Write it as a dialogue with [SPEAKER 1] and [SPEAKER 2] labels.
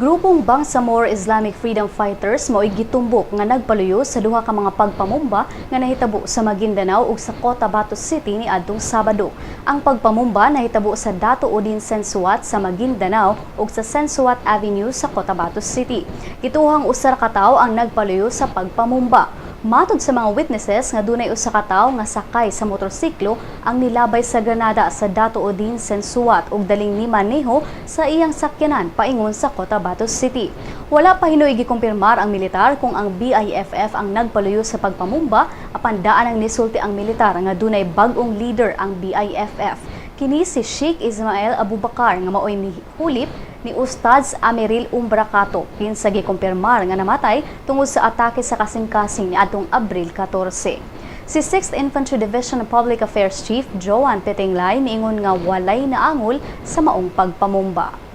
[SPEAKER 1] Grupong Bangsamoro Islamic Freedom Fighters mao'y gitumbok nga nagpaluyo sa duha ka mga pagpamumba nga nahitabo sa Maguindanao ug sa Cotabato City niadtong Sabado. Ang pagpamumba nahitabo sa Dato Odin Sensuat sa Maguindanao ug sa Sensuat Avenue sa Cotabato City. Gituohang usa ka tawo ang nagpaluyo sa pagpamumba. Matod sa mga witnesses nga dunay usa ka tawo nga sakay sa motorsiklo ang nilabay sa granada sa Dato Odin Sensuat ug daling ni maneho sa iyang sakyanan paingon sa Cotabato City. Wala pa hinuoy gikumpirmar ang militar kung ang BIFF ang nagpaluyo sa pagpamumba, apan daan ang nisulti ang militar nga dunay bag-ong leader ang BIFF. Kini si Sheikh Ismail Abubakar nga maoy nihulip ni Ustadz Ameril Umbracato, kinsa gikumpirmar nga namatay tungod sa atake sa kasing-kasing niadtong Abril 14. Si 6th Infantry Division Public Affairs Chief Joan Petinglay niingon nga walay naangol sa maong pagpamumba.